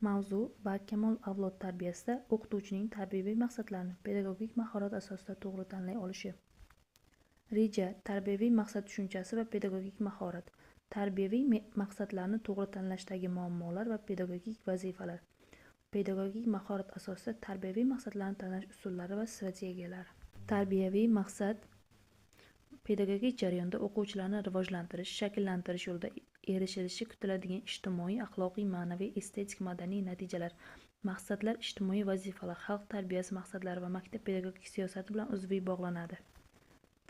Mavzu: barkamol avlod tarbiyasida o'qituvchining tarbiyaviy maqsadlarini pedagogik mahorat asosida to'g'ri tanlay olishi. Reja: tarbiyaviy maqsad tushunchasi va pedagogik mahorat. Tarbiyaviy maqsadlarni to'g'ri tanlashdagi muammolar va pedagogik vazifalar. Pedagogik mahorat asosida tarbiyaviy maqsadlarni tanlash usullari va strategiyalari. Tarbiyaviy maqsad pedagogik jarayonda o'quvchilarni rivojlantirish, shakllantirish yo'lida erishilishi kutiladigan ijtimoiy, axloqiy, ma'naviy, estetik, madaniy natijalar. Maqsadlar ijtimoiy vazifalar, xalq tarbiyasi maqsadlari va maktab pedagogik siyosati bilan uzviy bog'lanadi.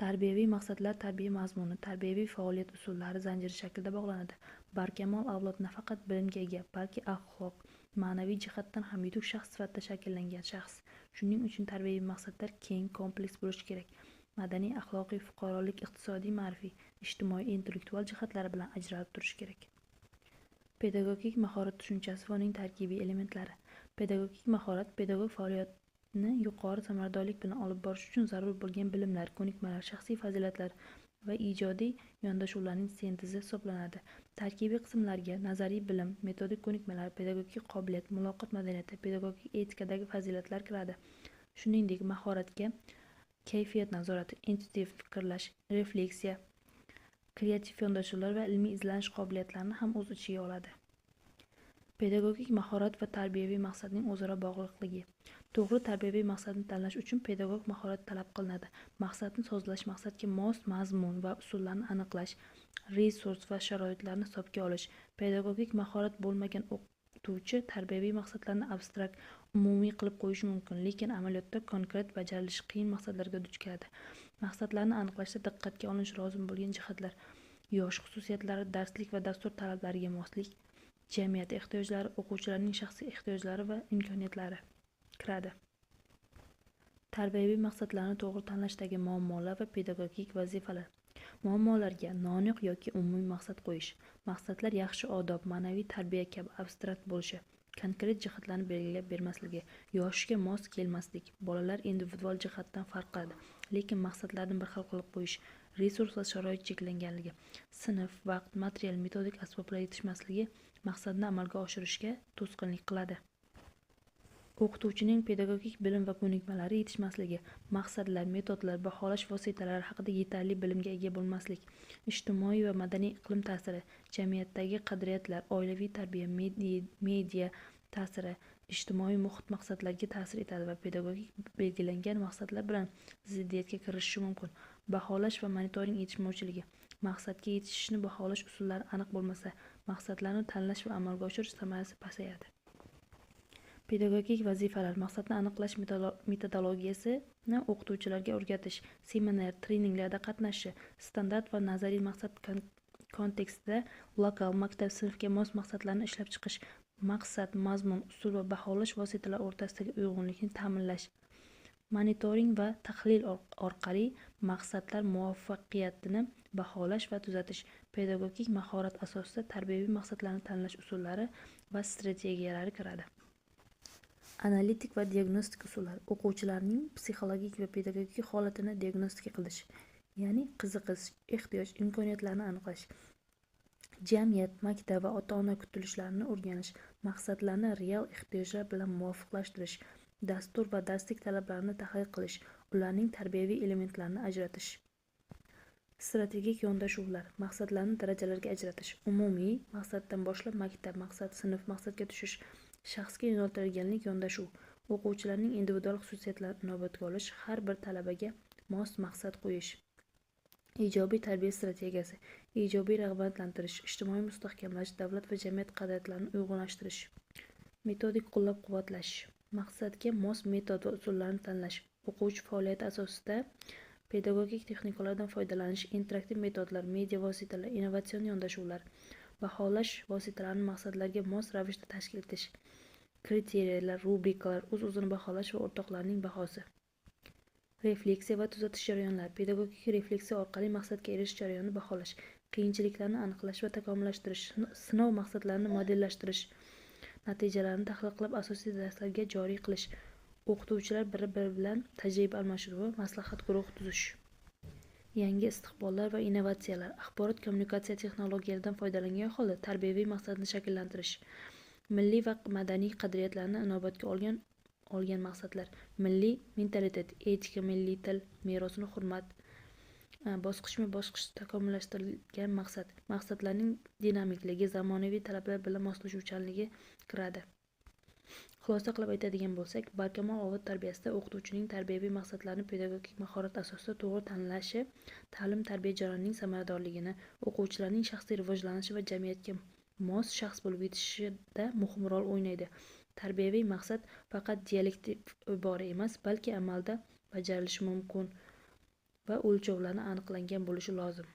Tarbiyaviy maqsadlar tarbiya mazmuni, tarbiyaviy faoliyat usullari zanjiri shaklida bog'lanadi. Barkamol avlod nafaqat bilimga ega, balki axloq, ma'naviy jihatdan ham yetuk shaxs sifatida shakllangan shaxs. Shuning uchun tarbiyaviy maqsadlar keng, kompleks bo'lishi kerak. Madaniy, axloqiy, fuqarolik, iqtisodiy, ma'rifiy, ijtimoiy, intellektual jihatlari bilan ajralib turishi kerak. Pedagogik mahorat tushunchasi va uning tarkibiy elementlari. Pedagogik mahorat pedagog faoliyatini yuqori samaradorlik bilan olib borish uchun zarur bo'lgan bilimlar, ko'nikmalar, shaxsiy fazilatlar va ijodiy yondashuvlarning sintezi hisoblanadi. Tarkibiy qismlarga nazariy bilim, metodik ko'nikmalar, pedagogik qobiliyat, muloqot madaniyati, pedagogik etikadagi fazilatlar kiradi. Shuningdek, mahoratga kayfiyat nazorati, intuitiv fikrlash, refleksiya, kreativ yondashuvlar va ilmiy izlanish qobiliyatlarini ham o'z ichiga oladi. Pedagogik mahorat va tarbiyaviy maqsadning o'zaro bog'liqligi. To'g'ri tarbiyaviy maqsadni tanlash uchun pedagog mahorat talab qilinadi. Maqsadni sozlash, maqsadga mos mazmun va usullarni aniqlash, resurs va sharoitlarni hisobga olish. Pedagogik mahorat bo'lmagan o'qituvchi tarbiyaviy maqsadlarni abstrakt, umumiy qilib qo'yishi mumkin, lekin amaliyotda konkret bajarilishi qiyin maqsadlarga duch keladi. Maqsadlarni aniqlashda diqqatga olinishi lozim bo'lgan jihatlar: yosh xususiyatlari, darslik va dastur talablariga moslik, jamiyat ehtiyojlari, o'quvchilarning shaxsiy ehtiyojlari va imkoniyatlari kiradi. Tarbiyaviy maqsadlarni to'g'ri tanlashdagi muammolar va pedagogik vazifalar. Muammolarga noaniq yoki umumiy maqsad qo'yish, maqsadlar yaxshi odob, ma'naviy tarbiya kabi abstrakt bo'lishi, konkret jihatlarni belgilab bermasligi, yoshga mos kelmaslik, bolalar individual jihatdan farq qiladi, lekin maqsadlarni bir xil qilib qo'yish, resurs va sharoit cheklanganligi, sinf, vaqt, material, metodik asboblar yetishmasligi maqsadni amalga oshirishga to'sqinlik qiladi. O'qituvchining pedagogik bilim va ko'nikmalari yetishmasligi, maqsadlar, metodlar, baholash vositalari haqida yetarli bilimga ega bo'lmaslik, ijtimoiy va madaniy iqlim ta'siri, jamiyatdagi qadriyatlar, oilaviy tarbiya, media ta'siri, ijtimoiy muhit maqsadlarga ta'sir etadi va pedagogik belgilangan maqsadlar bilan ziddiyatga kirishishi mumkin. Baholash va monitoring yetishmovchiligi, maqsadga yetishishni baholash usullari aniq bo'lmasa, maqsadlarni tanlash va amalga oshirish samarasi pasayadi. Pedagogik vazifalar: maqsadni aniqlash metodologiyasini o'qituvchilarga o'rgatish, seminar, treninglarda qatnashishi, standart va nazariy maqsad kontekstida lokal, maktab, sinfga mos maqsadlarni ishlab chiqish, maqsad, mazmun, usul va baholash vositalari o'rtasidagi uyg'unlikni ta'minlash, monitoring va tahlil orqali maqsadlar muvaffaqiyatini baholash va tuzatish, pedagogik mahorat asosida tarbiyaviy maqsadlarni tanlash usullari va strategiyalari kiradi. Analitik va diagnostik usullar: o'quvchilarning psixologik va pedagogik holatini diagnostika qilish, ya'ni qiziqish, ehtiyoj, imkoniyatlarni aniqlash, jamiyat, maktab va ota-ona kutilishlarini o'rganish, maqsadlarni real ehtiyojlar bilan muvofiqlashtirish, dastur va darslik talablarini tahlil qilish, ularning tarbiyaviy elementlarini ajratish. Strategik yondashuvlar: maqsadlarni darajalarga ajratish, umumiy maqsaddan boshlab maktab maqsad, sinf maqsadga tushish, shaxsga yo'naltirilganlik yondashuv, o'quvchilarning individual xususiyatlarini inobatga olish, har bir talabaga mos maqsad qo'yish. Ijobiy tarbiya strategiyasi: ijobiy rag'batlantirish, ijtimoiy mustahkamlash, davlat va jamiyat qadriyatlarini uyg'unlashtirish. Metodik qo'llab-quvvatlash: maqsadga mos metod va usullarni tanlash, o'quvchi faoliyati asosida pedagogik texnikalardan foydalanish, interaktiv metodlar, media vositalar, innovatsion yondashuvlar, baholash vositalarini maqsadlarga mos ravishda tashkil etish, kriteriyalar, rubrikalar, o'z-o'zini baholash va o'rtoqlarning bahosi. Refleksiya va tuzatish jarayonlari: pedagogik refleksiya orqali maqsadga erishish jarayonini baholash, qiyinchiliklarni aniqlash va takomillashtirish, sinov maqsadlarini modellashtirish, natijalarini tahlil qilib asosiy darslarga joriy qilish, o'qituvchilar bir-biri bilan tajriba almashinuvi, maslahat guruhi tuzish. Yangi istiqbollar va innovatsiyalar: axborot kommunikatsiya texnologiyalaridan foydalangan holda tarbiyaviy maqsadni shakllantirish, Milliy va madaniy qadriyatlarni inobatga olgan maqsadlar: milliy mentalitet, etika, milliy til merosini hurmat, bosqichma-bosqich takomillashtirilgan maqsad, maqsadlarning dinamikligi, zamonaviy talablar bilan moslashuvchanligi kiradi. Xulosa qilib aytadigan bo'lsak, barkamol avlod tarbiyasida o'qituvchining tarbiyaviy maqsadlarini pedagogik mahorat asosida to'g'ri tanlashi ta'lim-tarbiya jarayonining samaradorligini, o'quvchilarning shaxsiy rivojlanishi va jamiyatga mos shaxs bo'lib yetishishida muhim rol o'ynaydi. Tarbiyaviy maqsad faqat dialektik ibora emas, balki amalda bajarilishi mumkin va o'lchovlari aniqlangan bo'lishi lozim.